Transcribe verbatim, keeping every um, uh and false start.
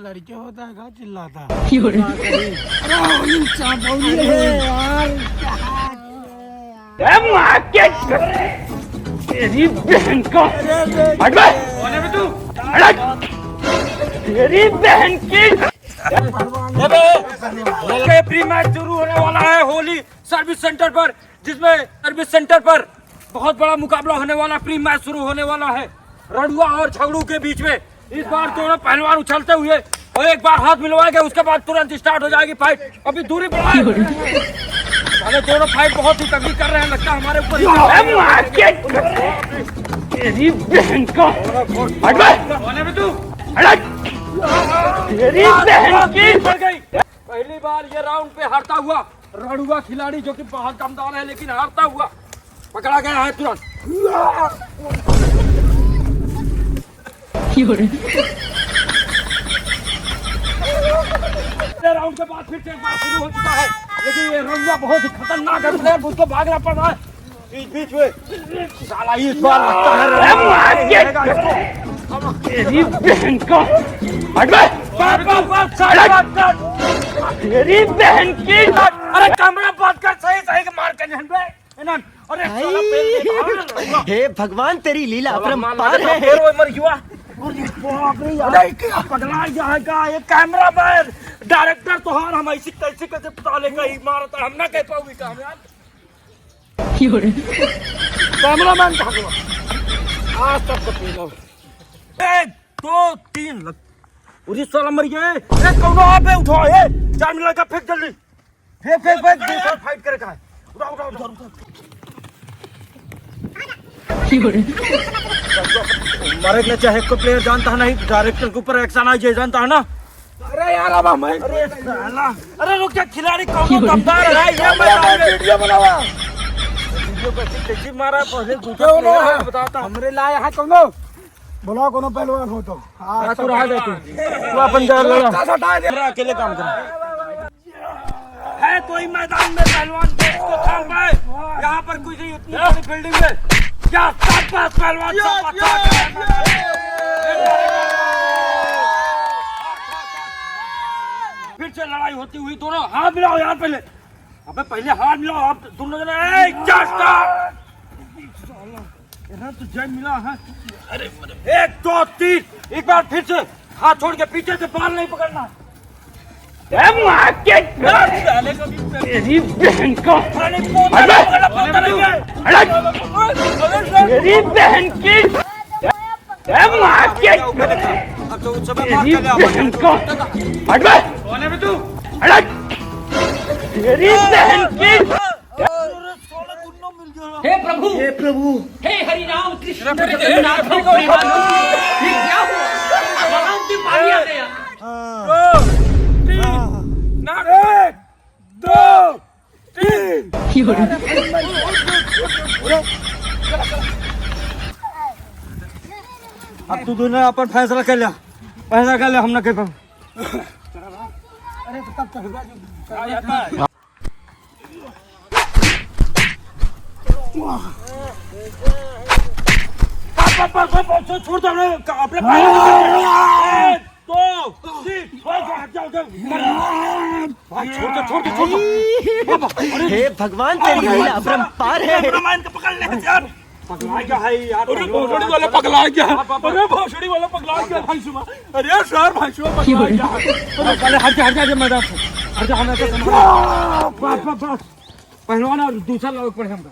लड़के होता है, कहाँ चिल्लाता है? अरे, वही सांप, वही अरे है। यार, ए, माँ के, तेरी बहन का। हट बे। कौन है बे तू? हट। तेरी बहन की। ये प्री मैच शुरू होने वाला है होली सर्विस सेंटर पर, जिसमें सर्विस सेंटर पर बहुत बड़ा मुकाबला होने वाला, प्री मैच शुरू होने वाला है रड़ुआ और झगड़ू के बीच में। इस बार दोनों पहलवान उछलते हुए और एक बार हाथ मिलवाएंगे, उसके बाद तुरंत स्टार्ट हो जाएगी फाइट। अभी दूरी बढ़ाए। साले दोनों फाइट बहुत ही तगड़ी कर रहे हैं, लगता है हमारे ऊपर ही। अरे मार के तेरी बहन का। हट बे। कौन है बे तू? हट। तेरी बहन की। पड़ गई। पहली बार ये राउंड पे हारता हुआ रड़ुआ खिलाड़ी, जो कि बहुत दमदार है, लेकिन हारता हुआ पकड़ा गया है तुरंत। ये राउंड के बाद फिर से एक बार शुरू हो चुका है, लेकिन ये रड़ुआ बहुत ही खतरनाक है प्लेयर, उसको भागना पड़ रहा है। बीच बीच में साला इस बार लगता है अरे मार के तेरी बहन का। हट बे। बाप, बाप, बाप, साला हट। तेरी बहन की। अरे कैमरा बंद कर, सही सही के मार के नहीं बे। इन्हन, अरे साला पेल के भाग। हे भगवान, तेरी लीला साला अपरंपार है। पेल वो मर गया। अरे बाप रे यार। अरे क्या? पगला गया है का? ये कैमरा मैन, डायरेक्टर तोहार हम ऐसी कैसे कैसे पता लेगा ही मारता, हम ना कह पाऊंगी काम यार। कैमरामैन भागो। आज तक को पीला। एक, दो, तीन, लग। उरी साला मर गया। ए, कौनो आप है, उठाओ, ए, चार मिला का फेंक जल्दी। फेंक, फेंक, फेंक, फेंक, फाइट करे का है। उठाओ, उठाओ, उठाओ, उठाओ। मरे के ना चाहे को प्लेयर जानता है नहीं, डायरेक्टर के ऊपर एक्शन आ जाए, जानता है ना? अरे यार, अब हम अरे साला, अरे रुक जा, खिलाड़ी कौनो दमदार है, ये मैं वीडियो बनावा। वीडियो कैसे, कैसे मारा, पहले दूसरा क्यों ना player है? बताता। हमरे लाए है कौनो, बुलाओ कौनो पहलवान हो तो। हाँ, तू रहा दे तू। तू अपन जा लड़ा। रास्ता से हटा दे। मेरा अकेले काम कर। है कोई मैदान में पहलवान देश को थाम पाए? यहाँ पर कोई नहीं, इतनी बड़ी बिल्डिंग है। क्या सात पांच पहलवान, सात पांच, सात पांच। फिर से लड़ाई होती हुई, दोनों हाथ मिलाओ यार पहले। अबे पहले हाथ मिलाओ आप दोनों जने। ए, क्या स्टार्ट? इधर तो जय मिला है। अरे, एक, दो, तीन, एक बार फिर से हाथ छोड़ के पीछे से बाल नहीं पकड़ना। ए, माँ के तेरी बहन का। अरे, पोता अबे! नहीं पकड़ना, पोता नहीं है। अरे! तेरी बहन की। ए, माँ के तेरी बहन का। हट बे। कौन है बे तू? हट। तेरी बहन की। हे प्रभु, हे प्रभु, हे हरि राम कृष्ण जगन्नाथ प्रेमानंद, ये क्या हुआ? भगवान की पानी आ गया। दो, तीन, ना, एक, दो, तीन। अब तू दोनों अपन फैसला कर लिया, फैसला कर लिया, हम ना कर पाऊँ। छोड़ दो ना, अपने पैर एक, दो, तीन, बस, हट जाओ, हट जाओ। भाई, छोड़ दो, छोड़ दो, छोड़ दो। बाबा, अरे, हे भगवान, तेरी लीला अपरंपार है। कैमरामैन को पकड़ ले यार। पगला गया है यार, अरे, भोसड़ी वाला पगला गया। बाबा, बाबा। अरे, भोसड़ी वाला पगला गया, भाई सुबह। अरे, सर, भाई सुबह पगला गया। अरे, साले, हट जा, हट जा, हट जा मैदान से। हट जा, हट जा, हट जा। बस, बस, बस। पहलवान और दूसरा लोग पड़े हमका।